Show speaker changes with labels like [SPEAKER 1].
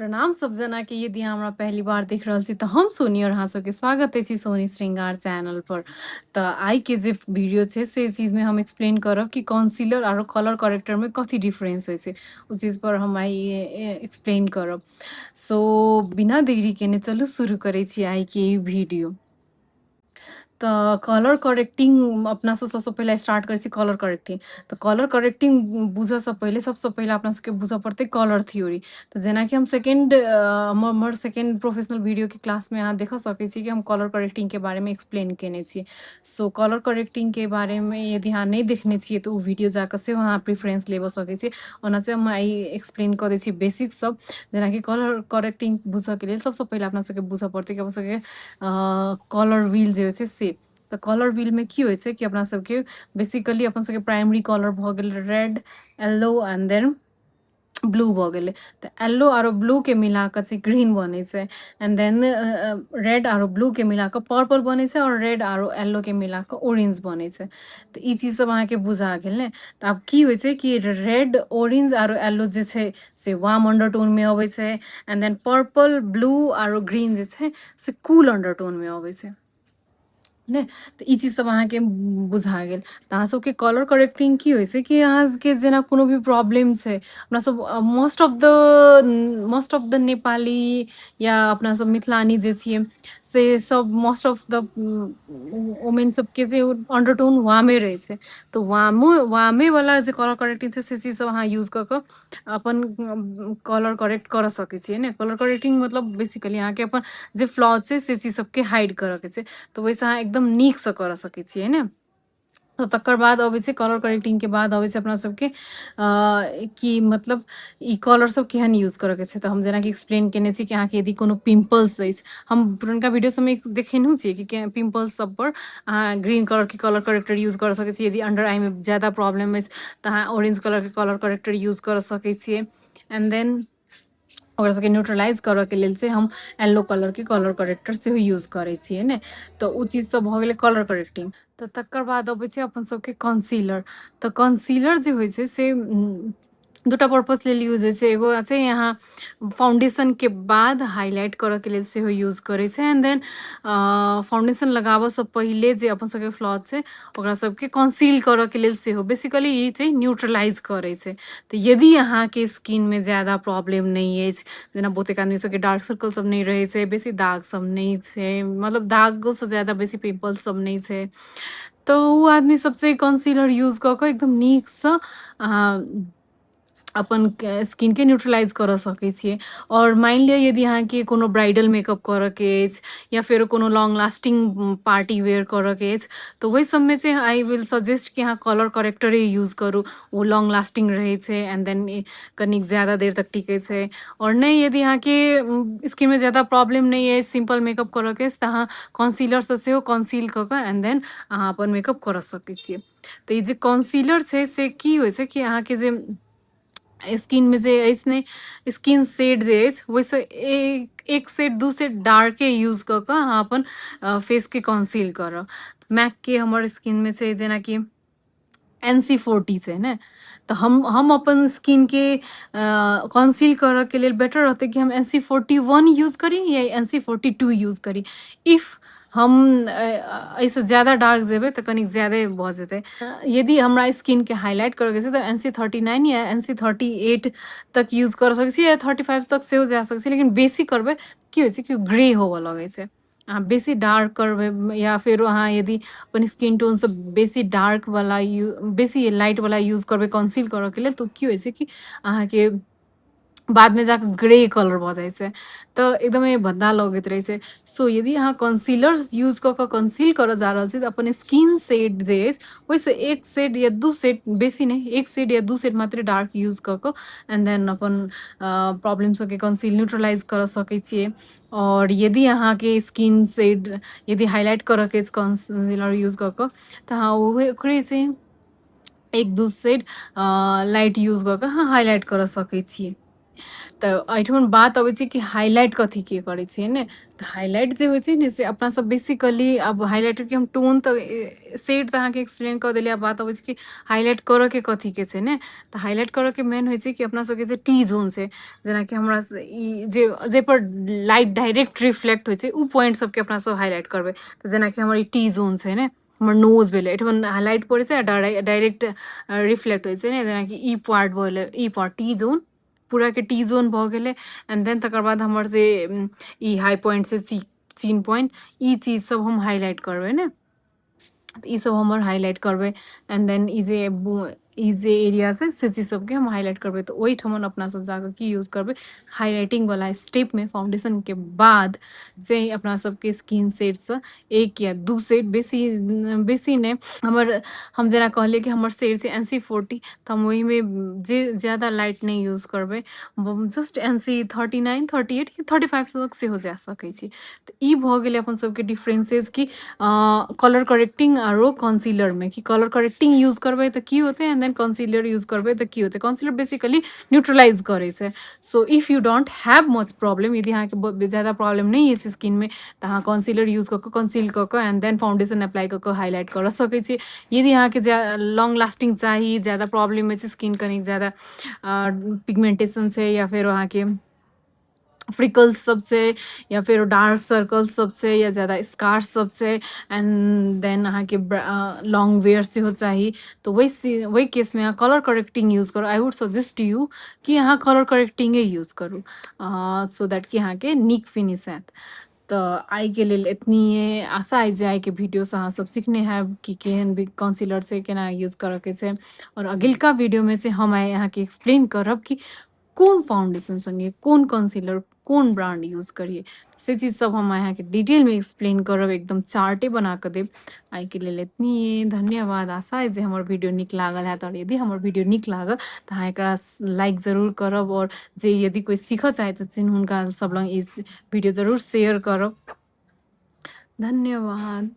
[SPEAKER 1] प्रणाम सब जना के। यदि अहाँ हमरा पहली बार देख रहल छी तऽ हम सोनी और अहाँ सबके स्वागत अछि सोनी श्रृंगार चैनल पर। तऽ आइ के जे वीडियो छै से चीज में हम एक्सप्लेन करब कि कंसीलर आरो कलर करेक्टर में कथी डिफरेंस होइ छै, ओ चीज पर हम आइ एक्सप्लेन करब। सो बिना देरी केने चलू शुरू करै छी आइ के ई वीडियो। तऽ कलर करेक्टिंग अपना सब सबसँ पहिले स्टार्ट करै छी कलर करेक्टिंग। तऽ कलर करेक्टिंग बुझऽसँ पहिले सबसँ पहिले अपना सबके बुझऽ पड़तै कलर थ्योरी। तऽ जेनाकि हम सेकेंड हमर सेकेंड प्रोफेशनल वीडियोके क्लासमे अहाँ देखऽ सकै छी कि हम कलर करेक्टिंगके बारेमे एक्सप्लेन केने छी। सो कलर करेक्टिंगके बारेमे यदि अहाँ नहि देखने छियै तऽ ओ वीडियो जाकऽ सेहो अहाँ प्रिफरेंस लेबऽ सकै छी। ओना चाहिँ हम आइ एक्सप्लेन कऽ दै छी बेसिक सब। जेनाकि कलर करेक्टिंग बुझऽके लेल सबसँ पहिले अपना सबके बुझऽ पड़तै कि अपना सबके कलर व्हील जे होइ छै से। तऽ कलर व्हीलमे की होइ छै कि अपना सबके बेसिकली अपन सबके प्राइमरी कलर भऽ गेल red, yellow and then blue भऽ गेलै। तऽ येलो आरो ब्लूके मिला कऽ चाहिँ ग्रीन बनै छै, एंड then red आरो ब्लूके मिला कऽ पर्पल बनै छै, और रेड आरो येलोके मिला कऽ ऑरेंज बनै छै। तऽ ई चीज सब अहाँके बुझा गेल ने। तऽ आब की होइ छै कि रेड, ऑरेंज आरो येलो जे छै से वार्म अंडरटोनमे अबै छै, एंड then purple, blue आरो ग्रीन जे छै से कूल अंडरटोनमे अबै छै ने। तऽ ई चीज सब अहाँके बुझा गेल। तऽ अहाँ सबके कलर करेक्टिंग की होइ छै कि अहाँके जेना कोनो भी प्रॉब्लम छै, अपना सब मोस्ट ऑफ the Nepali या अपना सब मिथिलानी जे छियै से सब मोस्ट ऑफ the women सबके जे अंडरटोन वार्मे रहै छै। तऽ वार्मे वाला जे कलर करेक्टिंग छै से चीज सब अहाँ यूज कऽ कऽ अपन कलर करेक्ट करऽ सकै छियै ने। कलर करेक्टिंग मतलब बेसिकली अहाँके अपन जे फ्लॉज छै से चीज सबके हाइड करऽ के छै, तऽ ओहिसँ अहाँ एकदम नीकसँ करऽ सकै छियै ने। तऽ तकर बाद अबै छै कलर करेक्टिंगके बाद अबै छै अपना सबके कि मतलब ई कलर सब केहन यूज करऽ के छै। तऽ हम जेनाकि एक्सप्लेन केने छी कि अहाँके यदि कोनो पिम्पल्स अछि, हम पुरनका वीडियो सबमे देखेनहु छियै कि पिम्पल्स सब पर अहाँ ग्रीन कलरके कलर करेक्टर यूज करऽ सकै छी। यदि अंडर आइमे ज्यादा प्रॉब्लम अछि तऽ अहाँ ऑरेंज कलरके कलर करेक्टर यूज करऽ सकै छियै, एंड then ओकरा सबके न्यूट्रलाइज करऽ के लेल से हम येलो कलरके कलर करेक्टर सेहो यूज करै छियै ने। तऽ ओ चीज सब भऽ गेलै कलर करेक्टिंग। तऽ तकर बाद अबै छै अपन सबके कंसीलर। तऽ कंसीलर जे होइ छै से दूटा पर्पस लेल यूज होइ छै। एगो छै यहाँ फाउंडेशनके बाद हाईलाइट करऽ के लेल सेहो यूज करै छै, एंड then foundation लगाबऽसँ पहिले जे अपन सबके फ्लॉज छै ओकरा सबके कंसील करऽ के लेल सेहो। बेसिकली ई छै न्यूट्रलाइज करै छै। तऽ यदि अहाँके स्किनमे ज्यादा प्रॉब्लम नहि अछि, जेना बहुतेक आदमी सबके डार्क सर्कल सब नहि रहै छै, बेसी दाग सब नहि छै, मतलब दागोसँ ज्यादा बेसी पिम्पल्स सब नहि छै, तऽ ओ आदमी सब चाहिँ कंसीलर यूज कऽ कऽ एकदम नीकसँ अहाँ अपन स्किनके न्यूट्रलाइज करऽ सकै छियै। आओर मानि लिअ यदि अहाँके कोनो ब्राइडल मेकअप करऽ के अछि या फेर कोनो लॉन्ग लास्टिंग पार्टी वेयर करऽ के अछि, तऽ ओहि सबमे चाहिँ I will suggest कि अहाँ कलर करेक्टरे यूज करू। ओ लॉन्ग लास्टिंग रहै छै एंड then कनिक ज्यादा देर तक टिकै छै। आओर नहि, यदि अहाँके स्किनमे ज्यादा प्रॉब्लम नहि अछि, सिम्पल मेकअप करऽ के अछि, तऽ अहाँ कंसीलरसँ सेहो कंसील कऽ कऽ एंड then अहाँ अपन मेकअप करऽ सकै छियै। तऽ ई जे कंसीलर छै से की होइ छै कि अहाँके जे स्किनमे जे अछि ने, स्किन शेड जे अछि, ओहिसँ एक एक शेड दू शेड डार्के यूज कऽ कऽ अहाँ अपन फेसके कंसील करब। मैकके हमर स्किनमे छै जेनाकि एनसी 40 छै ने, तऽ हम अपन स्किनके कंसील करऽ के लेल बेटर रहतै कि हम एनसी 41 यूज करी या एनसी 42 यूज करी। If हम एहिसँ ज्यादा डार्क जेबै तऽ कनिक ज्यादे भऽ जेतै। यदि हमरा स्किनके हाईलाइट करऽके छै तऽ एनसी 39 या एनसी 38 तक यूज कऽ सकै छी या 35 तक सेहो जा सकै छी। लेकिन बेसी करबै, की होइ छै कि ग्रे होबऽ लगै छै। अहाँ बेसी डार्क करबै या फेर अहाँ यदि अपन स्किन टोनसँ बेसी डार्क वाला you बेसी लाइट वाला यूज करबै कंसील करऽ के लेल, तऽ की होइ छै कि अहाँके बादमे जाकऽ ग्रे कलर भऽ जाइ छै, तऽ एकदमै भद्दा लगैत रहै छै। सो यदि अहाँ कंसीलर यूज कऽ कऽ कंसील करऽ जा रहल छी, तऽ अपन स्किन शेड जे अछि ओहिसँ एक शेड या दू शेड, बेसी नहि, एक शेड या दू शेड मात्रे डार्क यूज कऽ कऽ एंड then अपन प्रॉब्लम सबके कंसील न्यूट्रलाइज करऽ सकै छियै। आओर यदि अहाँके स्किन शेड यदि हाईलाइट करऽ के अछि कंसीलर यूज कऽ कऽ, तऽ अहाँ ओकरे से एक दू शेड लाइट यूज कऽ कऽ अहाँ हाईलाइट करऽ सकै छियै। तऽ एहिठमन बात अबै छै कि हाईलाइट कथी के करै छियै ने। तऽ हाईलाइट जे होइ छै ने, से अपना सब बेसिकली आब हाईलाइटर के हम टोन तऽ शेड तऽ अहाँके एक्सप्लेन कऽ देलियै। आब बात अबै छै कि हाईलाइट करऽ के कथी के छै ने। तऽ हाईलाइट करऽ के मेन होइ छै कि अपना सबके जे टी जोन छै, जेनाकि हमरा ई जे जाहिपर लाइट डायरेक्ट रिफ्लेक्ट होइ छै, उ पॉइंट सबके अपना सब हाईलाइट करबै। तऽ जेनाकि हमर ई टी जोन छै ने, हमर नोज भेलै, एहिठमन लाइट पड़ै छै आ डायरेक्ट रिफ्लेक्ट होइ छै ने। जेनाकि ई पार्ट भऽ गेलै, ई पार्ट टी जोन, पूराके टी जोन भऽ गेलै। एंड then तकर बाद हमर जे ई हाई पॉइंट छै, चीन पॉइंट, ई चीज सब हम हाईलाइट करबै ने। तऽ ई सब हमर हाईलाइट करबै। एंड then ई जे एरिया छै, से चीज सबके हम हाईलाइट करबै। तऽ ओहिठमन अपना सब जाकऽ की यूज करबै हाईलाइटिंग वाला स्टेप में? फाउंडेशन के बाद जे अपना सबके स्किन शेडसँ एक या दू शेड, बेसी बेसी नहि। हमर हम जेना कहलियै कि हमर शेड छै एनसी 40, तऽ हम ओहिमे जे ज्यादा लाइट नहि यूज करबै, जस्ट एनसी 39, 38, 35 तक सेहो जा सकै छी। तऽ ई भऽ गेलै अपन सबके डिफरेंसेस कि कलर करेक्टिंग आरो कंसीलर में, कि कलर करेक्टिंग यूज करबै तऽ की होतै एंड then concealer use करबै तऽ की होतै। कंसीलर बेसिकली न्यूट्रलाइज करै छै। So if you don't have much problem, यदि अहाँके ज्यादा प्रॉब्लम नहि अछि स्किनमे, तऽ अहाँ कंसीलर यूज कऽ कऽ, कंसील कऽ कऽ एंड then foundation apply कऽ कऽ हाईलाइट करऽ सकै छी। यदि अहाँके लॉन्ग लास्टिंग चाही, ज्यादा प्रॉब्लम अछि स्किन, कनिक ज्यादा पिगमेंटेशन छै या फेर अहाँके फ्रिकल्स सब छै या फेर डार्क सर्कल्स सब छै या ज्यादा स्कार्स सब छै, एंड then अहाँके लॉन्ग वेयर सेहो चाही, तऽ ओहि केसमे अहाँ कलर करेक्टिंग यूज करू। I would suggest you कि अहाँ कलर करेक्टिंगे यूज करू, सो that कि अहाँके नीक फिनिश आयत। तऽ आइके लेल एतनिए। आशा अछि जे आइके वीडियोसँ अहाँ सब सिखने हैब कि केहन भी कंसीलर छै, केना यूज करऽके छै। आओर अगिलका वीडियोमे चाहिँ हम आइ अहाँके एक्सप्लेन करब कि कोन फाउंडेशन सङ्गे कोन कंसीलर, कोन ब्रांड यूज करिए, से चीज सब हम अहाँके डिटेलमे एक्सप्लेन करब, एकदम चार्टे बना कऽ देब। आइके लेल एतनिए। धन्यवाद। आशा अछि जे हमर वीडियो नीक लागल हैत। आओर यदि हमर वीडियो नीक लागल तऽ अहाँ एकरा लाइक जरूर करब आओर जे यदि कोइ सीखऽ चाहैत छथिन, हुनका सब लग ई वीडियो जरूर शेयर करब। धन्यवाद।